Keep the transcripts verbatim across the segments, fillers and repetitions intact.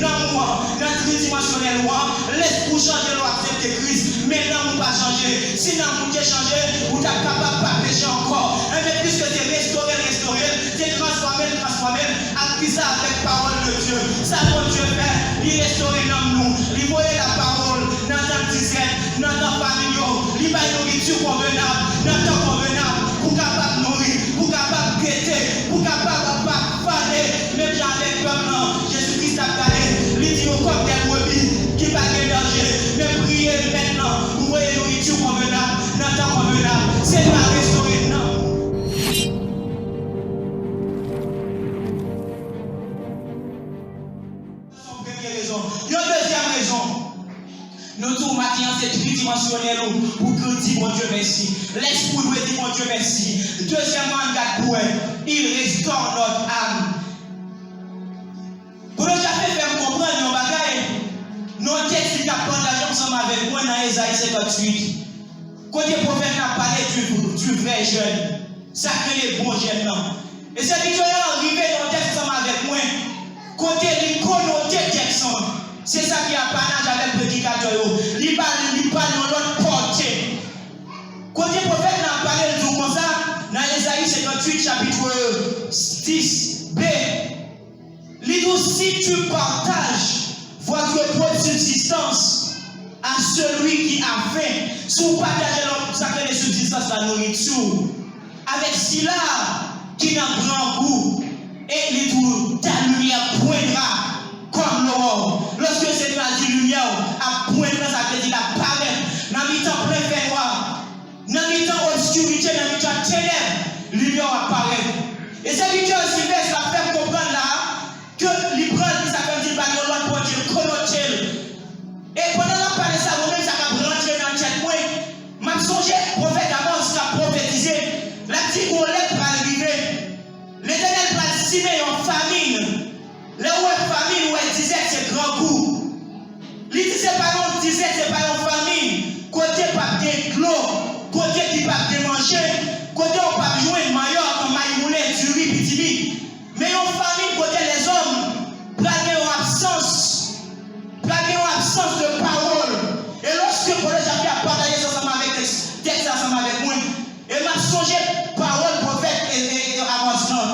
Nanm ou an, nan tridimansyonèl ou an, lespri w chanje lè w aksepte Kris, men nanm ou pa chanje. Si nanm ou te chanje, ou t ap kapab pa peche ankò. Enben, piske se restore l restore l, se transfòme l transfòme l, ak kisa? Avèk pawòl de Dye. Sa Bondye fè, li restore nanm nou, li voye lapawòl nan tan dizèt, nan tan familyal, li bay nouriti konvenab, nan tan konvenab, pou kapab nouri, pou kapab gete, pou kapab pa fane, menm jan avèk pèp lan, Jezi Kris t ap gade, li di yo kòm dè brebi ki pa gen bèje, men priye Mèt lan pou voye nouriti konvenab, nan tan konvenab, se pa restore nanm ou. Sa se yon premye rezon. Yon dezyèm rezon, nou di w maten an se tridimansyonèl ou pou w di Bondye mèsi. Lespri w dwe di Bondye mèsi. Dezyèmman, ann gad pou wè, il restaure notre âme. Bondye te fè m konprann yon bagay nan yon tèks li t ap pataje ansanm avèk mwen nan Ezayi senkantuit. Kote pwofèt la pale du, du vrai jeûne, sa k rele bon jèn nan. E sèvitè a rive nan tèks ansanm avèk mwen, kote li konote tèks lan. Se sa ki apanaj avèk predikatè yo. Li ba, li ba l yon lòt pòte. Kote pwofèt la pale, l di w konsa, nan Ezayi senkantuit, chapit dis B, li di w, si tu partages votre propre subsistance à celui qui a faim, si w pataje lòt, sa k rele sibsistans la, nouriti w, avec sila ki nan grangou, e li di w, ta lumière poindra comme l'aurore. Lòske Senyè a di limyè w ap pwennra, sa vle di l ap parèt nan mitan plen fènwa. Nan mitan obskirite, nan mitan tenèb, limyè w ap parèt. E sèvitè Silvès la fè m konprann la a ke li pran, li sa fè m di l ba l yon lòt pòte, l konote l. E pandan l ap pale sa, mwen menm sa k ap rantre nan tèt mwen, m ap sonje pwofèt Amòs k ap pwofetize, l ap di gon lè k pral rive. Letènèl pral simen yon famin. Lè w wè famin, w wè dizèt, se grangou. Li di se pa yon dizèt, se pa yon famin kote p ap gen dlo, kote ki p ap gen manje, kote w p ap jwenn manyòk, may moulen, diri, pitimi. Men yon famin kote lèzòm pral gen yon absans, pral gen yon absans de pawòl. E lòske Kolej Japi ap pataje sa ansanm avèk tèks, tèks la ansanm avèk mwen, e m ap sonje pawòl pwofèt e, e, e Amòs lan.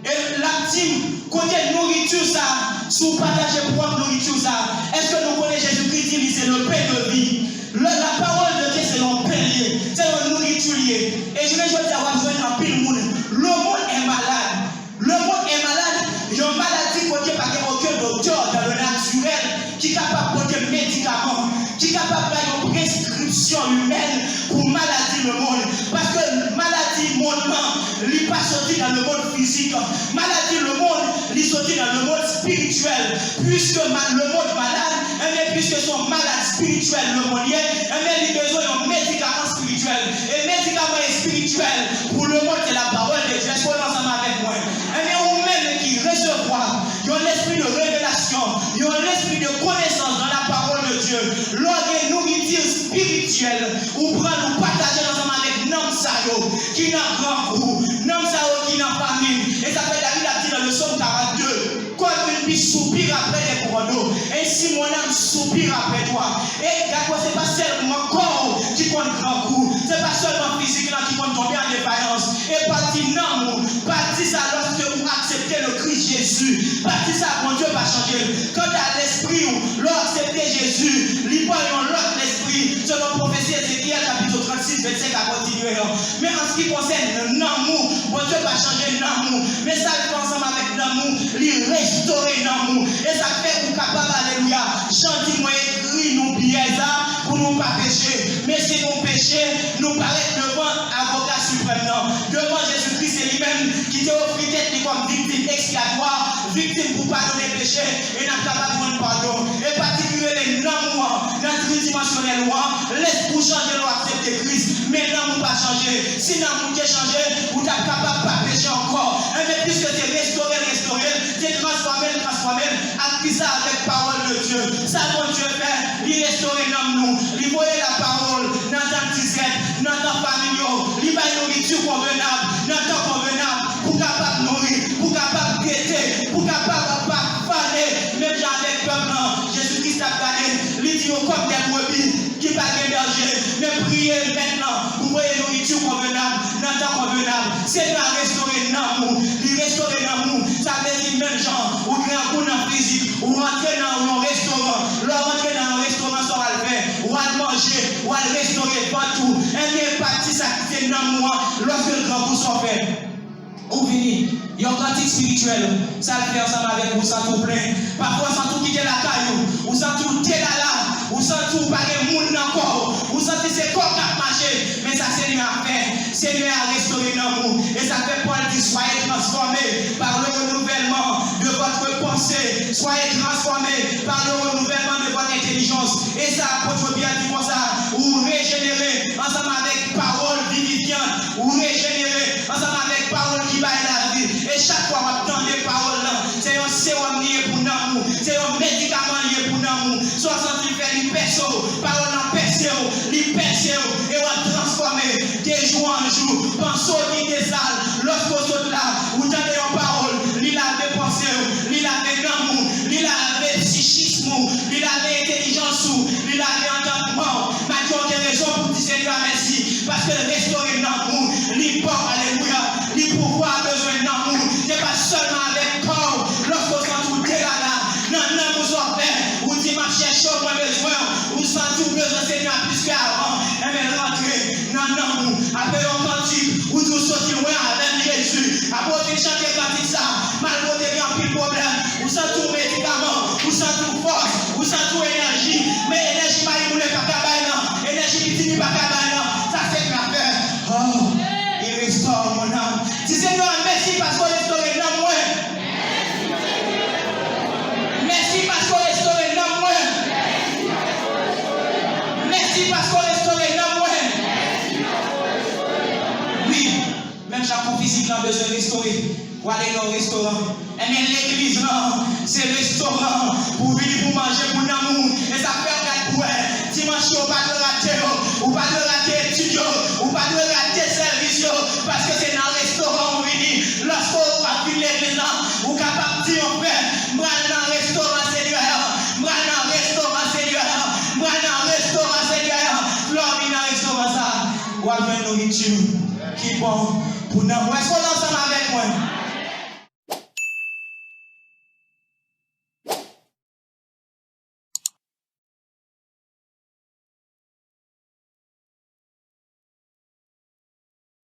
E l ap di m, kote nouriti sa a, si w pataje pwòp nouriti sa a, èske nou konnen Jezikri di li se le pain de vie? Le, la parole de Dieu se yon pen l ye, se yon nouriti l ye. E jounen jodi a, w ap jwenn anpil moun. Le monde est malade. Le monde est malade. Yon maladi kote pa gen okenn doktè dans le naturel ki kapab pote medikaman, ki kapab bay yon preskripsyon imèn pou maladi lemonn. Paske maladi monn nan, li pa soti nan lemonn fizik. Maladi lemonn, li soti nan lemonn espirityèl. Puiske ma-, lemonn malad, enben, puiske se yon malad espirityèl lemonn ye, enben, li bezwen yon medikaman espirityèl. E medikaman espirityèl pou lemonn, se la parole de Dieu. Èske w ansanm avèk mwen? Enben, ou menm ki resevwa yon lespri de revelasyon, yon lespri de konesans dans la parole de Dieu, lè w gen nouriti espirityèl, ou pran l, ou pataje l ansanm avèk nanm sa yo ki nan grangou, nanm sa yo ki nan famin. E sa fè David ap di nan le Psaume quarante-deux, comme une biche soupire après des courants d'eau, ainsi mon âme soupire après toi. E gade, se pa sèlman kò w ki konn grangou, se pa sèlman fizik lan ki konn tonbe an defayans. E pati nanm ou, pati sa, lòske ou aksepte le Christ Jésus, pati sa Bondye pa chanje l. Kanta lespri w, lè w aksepte Jezi, li ba w yon lòt lespri, selon pwofesi Ezekyèl chapit trannsis, vennsenk a kontinye an. Men an se ki konsène nanm ou, Bondye pa chanje nanm ou. Men sa l fè ansanm avèk nanm ou, li restore nanm ou. E sa k fè ou kapab, alelouya, Jan di mwen, ekri nou pyès a pou nou pa peche. Men si nou peche, nou parèt devan avoka siprèm nan, devan Jezikri, se li menm ki te ofri tèt li kòm viktim ekspyatwa, viktim pou padone peche, e n ap kapab jwenn padon. E pati ki rele nanm ou an, nan tridimansyonèl ou an, lespri w chanje lè w aksepte Kris, men nanm ou pa chanje. Si nanm ou te chanje, ou t ap kapab pa peche ankò. Enben, piske se restore l restore l, se transfòme l transfòme l, ak kisa? Avèk pawòl de Dye. Sa Bondye fè, li restore nanm nou, li voye lapawòl nan tan dizèt, nan tan familyal, li bay nouriti konvenab, nan tan konvenab, pou kapab nouri, pou kapab gete, pou kapab pa fane, menm jan avèk kòm dè brebi ki pa gen bèje, men priye Mèt lan pou voye nouriti konvenab nan tan konvenab. Senyè a restore nanm ou. Li restore nanm ou. Sa vle di menm jan ou grangou nan fizik, ou rantre nan yon restoran. Lè w rantre nan yon restoran, sa w al fè? W al manje, w al restore vant ou. Ebyen, pati sa ki se nanm ou an, lòske l grangou, sa w fè? Ou vini. Yon kantik espirityèl, sa l fè ansanm avèk ou, ou santi w plen. Pafwa, ou santi w kite lakay ou, ou santi w delala, ou santi w pa gen moun nan kò w, ou santi se kò w k ap mache. Men sa Senyè a fè, Senyè a restore nanm ou. E sa k fè Pòl di, soyez transformés par le renouvellement de votre pensée, soyez transformés par le renouvellement de votre intelligence. E sa, apot Pyè di konsa, ou rejenere ansanm avèk pawòl vivifyant, ou rejenere ansanm avèk pawòl ki bay lavi. E chak fwa w ap tande pawòl lan, se yon sewòm li ye pou nanm ou, se yon medikaman li ye pou nanm ou. Sa w santi l fè, li pèse w, pawòl lan pèse w, li pèse w, e w ap transfòme de jou an jou. Panse w ki te sal, lòske w sot la, ou tande yon pawòl, li lave panse w, li lave nanm ou, li lave psichis ou, li lave entèlijans ou, li lave antandman w. Matye, w gen rezon pou w di Senyè a mèsi, paske l restore nanm ou, li ba w, alelouya, li pouvwa bezwen nanm ou. Se pa sèlman avèk kò w, lòske w santi w delala, nan nanm ou sa w fè, ou di, "M ap chèche w, mwen bezwen w." Ou santi w bezwen Senyè a plis ke avan, enben rantre nan nanm ou. Apre yon kantik, ou di w soti lwen avè m, Jezi. Apre w fin chante kantik sa, malgre w te gen anpil pwoblèm, ou santi w medikaman, ou santi w fòs, ou santi w enèji, men enèji mayi moule pa ka bay lan, enèji pitimi pa ka bay lan, sa se Senyè a fè. Oh, il restaure mon âme. Di Senyè a mèsi paske w restore nanm mwen. Mèsi paske w restore nanm mwen. Mèsi paske w restore nanm mwen. Wi, menm jan kò fizik lan bezwen restore, w ale nan yon restoran. Ebyen, legliz lan, se restoran pou w vini pou w manje pou nanm ou. E sa fè w gad pou wè, dimanch yo, ou pa dwe rate yo, ou pa dwe rate etid yo, ou pa dwe rate sèvis yo, paske se nan restoran ou vini. Lòske w ap vin legliz lan, ou kapab di yon frè, "M pral nan restoran Senyè a, m pral nan restoran Senyè a, m pral nan restoran Senyè a." Lè w vin nan restoran sa, w ap jwenn nouriti ki bon pou nanm ou. Èske w